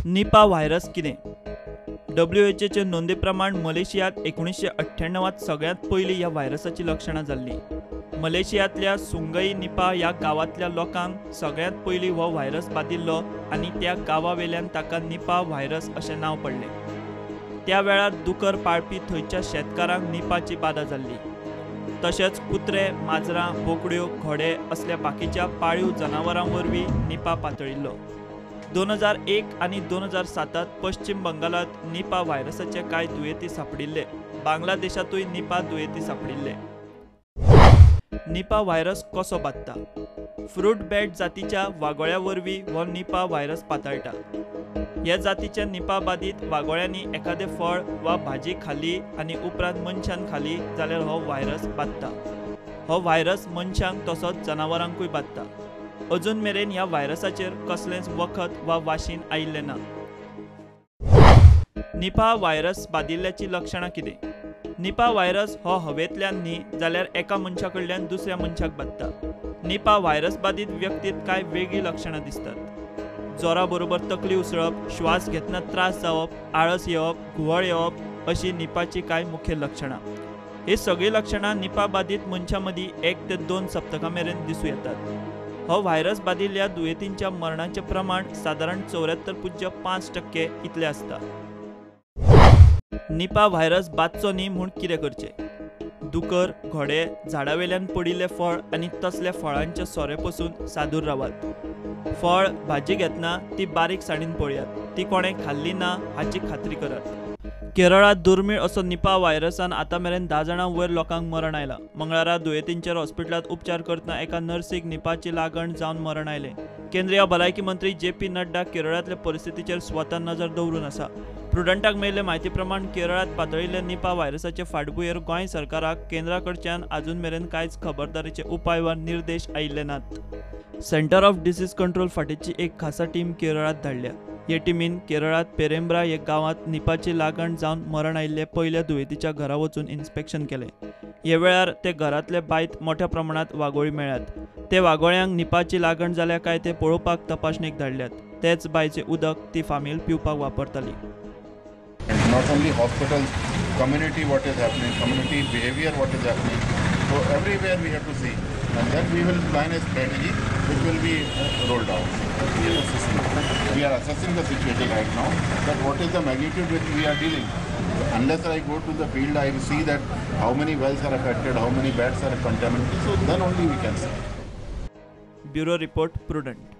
Nipah virus कितें? डब्ल्यूएचओचे नोंदी प्रमाण मलेशियांत 1998 सगळ्यांत पयलीं ह्या व्हायरसाची लक्षणां जाल्लीं. मलेशियांतल्या सुंगई निपा ह्या गांवांतल्या लोकांक सगळ्यांत पयलीं हो व्हायरस बादिल्लो आनी त्या गांवावेल्यान ताका निपा व्हायरस अशें नांव पडलें. त्या वेळार दुकर पाळपी थंयच्या शेतकारांक निपाची बादा जाल्ली. तशेंच कुत्रे, माजरां, बोकड्यो, घोडे असल्या बाकीच्या पाळीव जनावरां वरवीं निपा पातळिल्लो. 2001 आनी 2007 पश्चिम बंगालांत निपा व्हायरसाचे कांय दुयेंती सांपडिल्ले. बांगलादेशांतूय निपा दुयेंती सांपडिल्ले. निपा व्हायरस कसो बादता? फ्रूट बॅट जातीच्या वागोळ्या वरवीं हो निपा व्हायरस पातळटा. ह्या जातीच्या निपा बादीत वागोळ्यांनी एखादें फळ वा भाजी खाली आनी उपरांत मनशान खाली जाल्यार हो व्हायरस बादता. हो व्हायरस मनशांक तसोच जनावरांकूय बादता. अजून मेरेन ह्या व्हायरसाचेर कसलेंच वखद वा वाशीन आयिल्लें ना. निपा व्हायरस बादिल्ल्याचीं लक्षणां कितें? निपा व्हायरस हो हवेंतल्यान न्ही जाल्यार एका मनशा कडल्यान दुसऱ्या मनशाक बादता. निपा व्हायरस बादीत व्यक्तीत कांय वेगळीं लक्षणां दिसतात. जोरा बरोबर तकली उसळप, श्वास घेतना त्रास जावप, आळस येवप, घुंवळ येवप अशी निपाची कांय मुखेल लक्षणां. ही सगळीं लक्षणां निपा बादीत मनशां मदीं 1 ते 2 सप्तकां मेरेन दिसूं येतात. हो व्हायरस बादिल्ल्या दुयेंतींच्या मरणाचें प्रमाण सादारण 74.5% इतलें आसता. निपा व्हायरस बादचो न्ही म्हूण कितें करचें? दुकर, घोडे, झाडावेल्यान पडिल्लें फळ आनी तसल्या फळांच्या सोरे पसून सादूर रावात. फळ भाजी घेतना ती बारीकसाणीन पळयात, ती कोणें खाल्ली ना हाची खात्री करात. केरळांत दुर्मीळ असो निपा व्हायरसान आतां मेरेन 10 जाणां वयर लोकांक मरण आयलां. मंगळारा दुयेंतींचेर हॉस्पिटलांत उपचार करतना एका नर्सीक निपाची लागण जावन मरण आयलें. केंद्रीय भलायकी मंत्री जे.पी. नड्डा केरळांतले परिस्थितीचेर स्वता नजर दवरून आसा. प्रुडंटाक मेळिल्ले म्हायती प्रमाण केरळांत पातळिल्ल्या निपा व्हायरसाचे फाटभुंयेर गोंय सरकाराक केंद्रा कडच्यान अजून मेरेन कांयच खबरदारीचे उपाय वा निर्देश आयिल्ले नात. सेंटर ऑफ डिसीज कंट्रोल फाटीची एक खासा टीम केरळांत धाडल्या. हे टिमीन केरळांत पेरेंब्रा ह्या गांवांत निपाची लागण जावन मरण आयिल्ले पयल्या दुयेंतीच्या घरा वचून इन्स्पेक्शन केलें. हे वेळार ते घरांतले बांयत मोठ्या प्रमाणांत वागोळी मेळ्ळ्यात. ते वागोळ्यांक निपाची लागण जाल्या काय ते पळोवपाक तपासणेक धाडल्यात. तेच बांयचें उदक ती फामील पिवपाक वापरताली. Not only hospitals, community what is happening, community behavior what is happening. So everywhere we have to see, and then we will plan a strategy which will be rolled out. We are assessing the situation right now, that what is the magnitude which we are dealing. Unless I go to the field, I will see that how many wells are affected, how many beds are contaminated. So then only we can see. Bureau Report, Prudent.